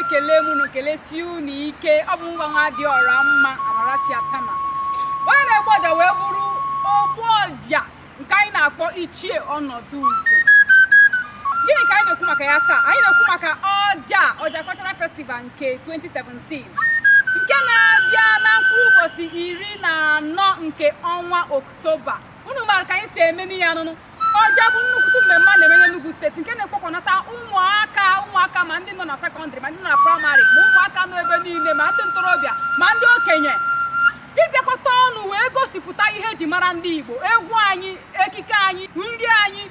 Ekele m unu, kelesie unu ike. Ọ bụ ngwa nwa dị ọra mma, Amarachi Atama, onye na-egbu ọja wee bụrụ ogbu ọja nke anyị na-akpọ Ichie Ọnọdụ Ugo. Gịnị ka anyị na-ekwu maka ya taa? Anyị na-ekwu maka ọja Ọja Cultural Festival nke 2017, nke na-abịa na mkpụrụ ụbọchị 14 nke ọnwa Oktoba. Unu mara ka anyị si eme n'ihe anụnụ. Ọja bụ nnukwute mmemme a na-eme n'Enugu Steeti, nke na-ekpokọnata ụmụaka, ụmụaka ma ndị nọ na sekọndịrị, ma ndị nọ na praịmarị, ma ụmụaka nọ ebe niile, ma ndị ntorobịa, ma ndị okenye, ịbịakọta ọnụ wee gosipụta ihe eji mara ndị Igbo: egwu anyị, ekike anyị, nri anyị,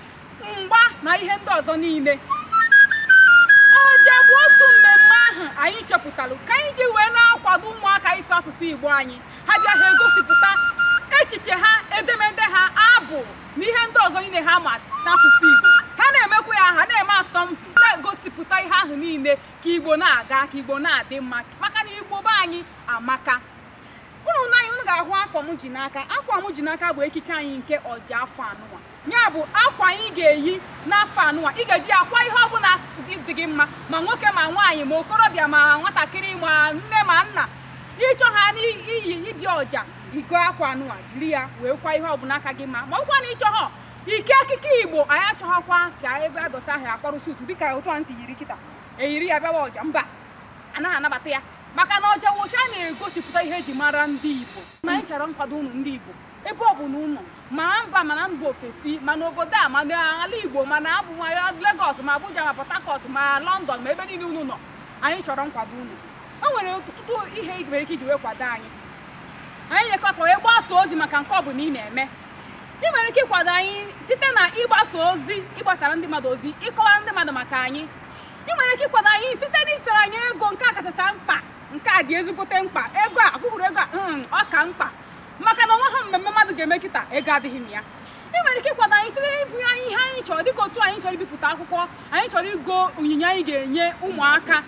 mgba na ihe ndị ọzọ niile. Ọja bụ otu mmemme ahụ anyị chepụtalụ ka anyị ji wee na-akwado ụmụaka ịsụ asụsụ Igbo anyị. Ha bịa, ha egosipụta echiche ha, edemede ha, abụ na ihe ndị ọzọ niile ha ma n'asụsụ Igbo. Ha na-emekwa ya, ha na-eme asọmpi, na-egosipụta ihe ahụ niile, ka Igbo na-aga, ka Igbo na-adị mma, maka na Igbo be anyị amaka. Unu n'anya, unu ga-ahụ akwa m ji n'aka. Akwa m ji n'aka bụ ekike anyị nke ọja afọ anụnwa. Ya bụ akwa anyị ga-eyi n'afọ anụnwa. Ị ga-eji akwa ihe ọbụla dị gị mma, ma nwoke ma nwaanyị, ma okorobịa ma nwatakịrị, ma nne ma nna. Ịchọ ha n'iyi ịbịa ọja, igo akwa anụnwa, jiri ya wee kwa ihe ọbụla aka gị mma. Ma ọkwa na ịchọ ha ike ekike Igbo, anyị achọghọkwa ka ebe abọsị ahụ akpọrọ suit dịka otu a nsi yiri kịta eyiri ya bịawa ọja. Mba, anaghị anabata ya, maka na ọja wụcha na-egosipụta ihe eji mara ndị Igbo. Ma anyị chọrọ nkwado unu, ndị Igbo, ebe ọ bụ na unu ma mba, mana mba ofesi, ma n'obodo a, ma n'ala Igbo, ma na abụ ma Lagos, ma Abuja, ma Port Harcourt, ma London, ma ebe niile unu nọ, anyị chọrọ nkwado unu. O nwere ọtụtụ ihe ị nwere ike iji wee kwado anyị. Anyị nyekwa wee gbasa ozi maka nke ọ bụla ị na-eme. Ị nwere ike ịkwado anyị site na ịgbasa ozi, ịgbasara ndị mmadụ ozi, ịkọwara ndị mmadụ maka anyị. Ị nwere ike ịkwado anyị site n'izitere anyị ego. Nke a kachacha mkpa, nke a dị ezigbote mkpa. Ego a akwụkwụrụ, ego a ọ ka mkpa, maka na onwe ha mmemme mmadụ ga-eme kịta, ego adịghị na ya. Ị nwere ike ịkwado anyị site n'ibunye anyị ihe anyị chọrọ, dịka otu anyị chọrọ ibipụta akwụkwọ, anyị chọrọ igo onyinye anyị ga-enye ụmụaka.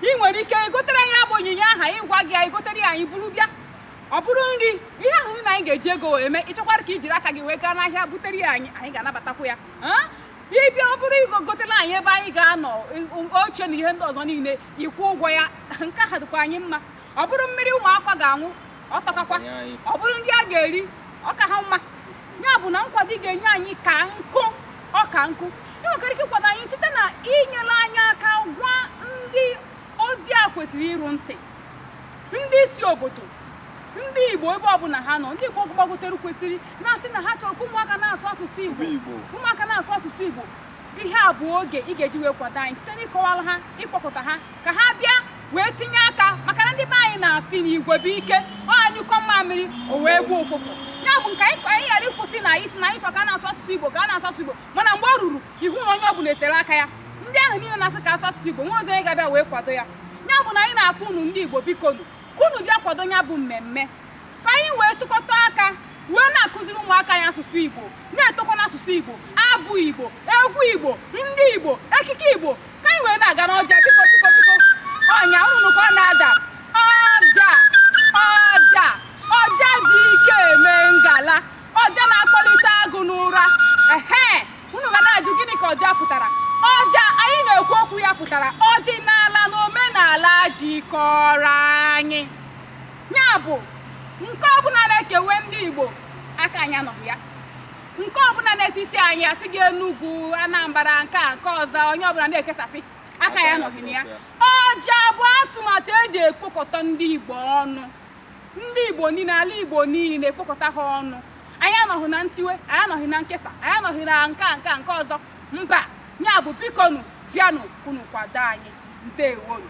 Ị nwere ike egotere anyị abụ onyinye ahụ anyị gwa gị, anyị gotere ya, anyị buru bịa. Ọ bụrụ nri, ihe ahụ niile anyị ga-eji ego eme, ị chọkwara ka i jiri aka gị wee gaa n'ahịa butere ya anyị, anyị ga-anabatakwa ya. Ịbịa, ọ bụrụ igo gotere anyị ebe anyị ga-anọ, oche na ihe ndị ọzọ niile, ịkwụ ụgwọ ya, nke ahụ dịkwa anyị mma. Ọ bụrụ mmiri ụmụaka ga-aṅụ, ọ tọkakwa. Ọ bụrụ ndị a ga-eri, ọ ka ha mma. Ya bụ na nkwado ị ga-enye anyị ka nkụ, ọ ka nkụ. Ị nwekwara ike ịkwado anyị site na inyere anyị aka gwa ndị ozi a kwesịrị iru ntị, ndị isi obodo, ndị Igbo ebe ọbụla ha nọ, ndị Igbo gbagotere kwesịrị na-asị na ha chọrọ ka ụmụaka na-asụ asụsụ Igbo, ụmụaka na-asụ asụsụ Igbo. Ihe a bụ oge ị ga-eji wee kwado anyị site n'ịkọwara ha, ịkpọkọta ha ka ha bịa wee tinye aka, maka na ndị be anyị na-asị na igwe bụ ike, ọ anyụkọ mmamịrị o wee gbuo ụfụfụ. Ya bụ nke anyị ghara ịkwụsị na isi na anyị chọrọ ka a na-asụ asụsụ Igbo, ka a na-asụ asụsụ Igbo, mana mgbe ọ ruru ihu na onye ọbụla esere aka ya, ndị ahụ niile na-asị ka asụ asụsụ Igbo nwe ọzọ onye ga-abịa wee kwado ya. Ya bụ na anyị na-akpọ unu, ndị Igbo, bikonu, ka unu bịa kwado ya bụ mmemme, ka anyị wee tụkọta aka wee na-akụziri ụmụaka anyị asụsụ Igbo, na-etokwa n'asụsụ Igbo, abụ Igbo, egwu Igbo, nri Igbo, ekike Igbo, ka anyị wee na-aga n'ọja. Biko, biko, biko, ọnya unu ka ọ na-ada. Ọja, ọja, ọja dị ike eme ngala, ọja na-akpọlite agụ n'ụra. Ehe, unu ga na-ajụ gịnị ka ọja pụtara. Ọja anyị na-ekwu okwu ya pụtara ọdịnala na omenala jikọrọ anyị. Ya bụ nke ọbụla na-ekewe ndị Igbo, aka anyị anọghị ya. Nke ọbụla na-etisi anyị, asị gị Enugu, Anambra, nke a, nke ọzọ, onye ọbụla na-ekesasị, aka ya anọghị na ya. Ọja bụ atụmatụ eji ekpokọta ndị Igbo ọnụ, ndị Igbo niile, ala Igbo niile, ekpokọta ha ọnụ. Anyị anọghị na ntiwe, anyị anọghị na nkesa, anyị anọghị na nke a, nke ọzọ, mba. Ya bụ bikonu, bịanụ unu kwado anyị. Ndewonu.